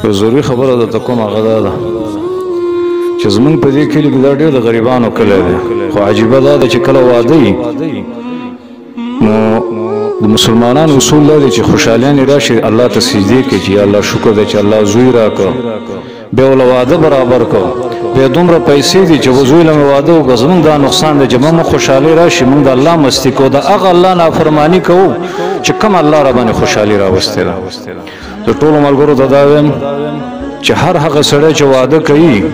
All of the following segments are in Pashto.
ضروري خبره ده ته کومه هغه دا ده چې زمونږ په دې کلي کې دا ډېر د غریبانو کلی دی، خو عجیبه دا ده چې کله واده وي نو د مسلمانانو اصول دا دی چې خوشحالیانې راشي الله ته سجدې کوي چې یا الله شکر دی چې الله زوی راکړ، بیا ورله واده برابر کړ، بیا دومره پیسې دي چې زوی له مې واده وکړه. زمونږ دا نقصان دی چې موږ خوشحالي راشي موږ د الله مستي کوو، د هغه الله نافرماني کوو چې کوم الله را باندې خوشحالي راوستې ده. د ټولو ملګرو ته دا وایم چې هر هغه سړی چې واده کوي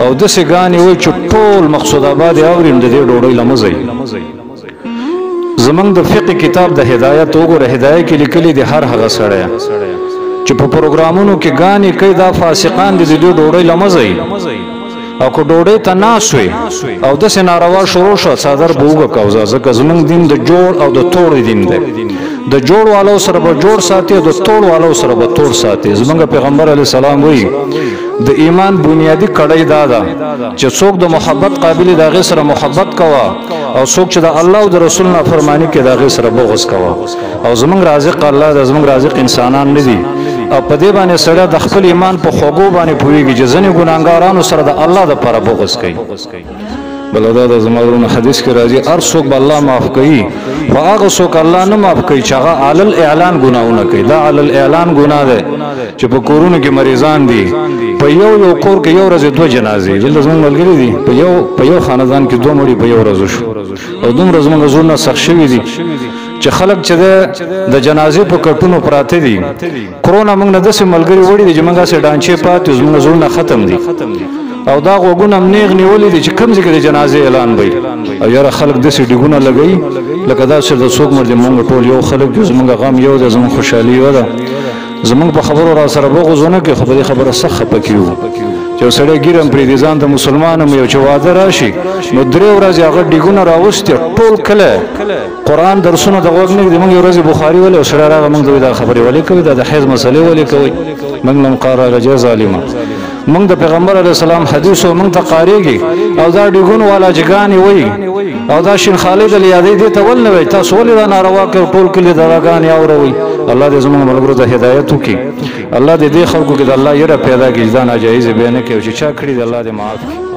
او داسې ګانې وایي چې ټول مقصود آباد یې اوري نو د دې ډوډۍ له مه ځئ. زمونږ د فقه کتاب د هدایت وګوره، هدایت کې لیکلي دي هر هغه سړی چې په پروګرامونو کې ګانې کوي دا فاسقان دي، د دې ډوډۍ له مه ځئ. او که ډوډۍ ته ناست وي او داسې ناروا شروع شوه څادر به اوږه کوزه، ځکه زمونږ دین د جوړ او د توړ دین دی. د جوړ والو سره به جوړ ساتي او د توړ والو سره به توړ ساتي. زمونږ پیغمبر علیه السلام وایي د ایمان بنیادي کړۍ دا ده چې څوک د محبت قابل د هغې سره محبت کوه او څوک چې د الله او د رسول نافرماني کوي د هغې سره بغض کوه. او زمونږ رازق الله دی، زمونږ رازق انسانان نه دي. او په دې باندې سړی د خپل ایمان په خوږو باندې پوهېږي چې ځینې ګناهګارانو سره د الله دپاره بغض کوي. بله دا ده زما ورونه حدیث کې راځي هر څوک به الله معاف کوي خو هغه څوک الله نه معاف کوي چې هغه علی الاعلان ګناهونه کوي. دا علی الاعلان ګناه ده چې په کورونو کې مریضان دي، په یو یو کور کې یو ورځ دوه جنازې دلته زموږ ملګري دي، په یو خاندان کې دوه مړي په یو ورځ شو. او دومره زموږ زړونه سخت شوي دي چې خلک چې د جنازې په کټونو پراته دي. کرونا موږ نه داسې ملګري وړي دي چې موږ هسې ډانچې پاتې یو، زموږ زړونه ختم دي. او دا غوږونه هم نیغ نیولي دي چې کوم ځای کې د جنازې اعلان وي. او یاره خلک داسې ډیګونه لګوي لکه داسې د څوک مړ دي. موږ ټول یو خلک یو، زموږ غم یو دی، زموږ خوشحالي یوه ده. زموږ په خبرو را سره بغض ونه کوي خو په دې خبره سخت خفه کېږو چې یو سړی ږیره هم پرېږدي ځان ته مسلمان هم یو چې واده راشي نو درې ورځې هغه ډیګونه راوستي ټول کلی قرآن درسونه د غوږ نه ږدي. موږ یو ورځې بخاري ولې یو سړی راغی موږ ته وایي دا خبرې ولې کوي، دا د حیض مسئلې ولې کوي؟ موږ له هم قار راغی جې ظالمه، موږ د پیغمبر علیه السلام حدیث موږ ته قارېږي او دا ډیګونو والا چې ګانې وایي او دا شین خالد الیادۍ دې ته ول نه وایي تاسو ولې دا ناروا کوئ ټول کلي دا ګانې اوروئ. الله دې زموږ ملګرو ته هدایت وکړي، الله دې دې خلکو کې د الله یره پیدا کړي چې دا ناجایزې بیا نه کوي، چې چا کړي دي الله دې معاف کړي.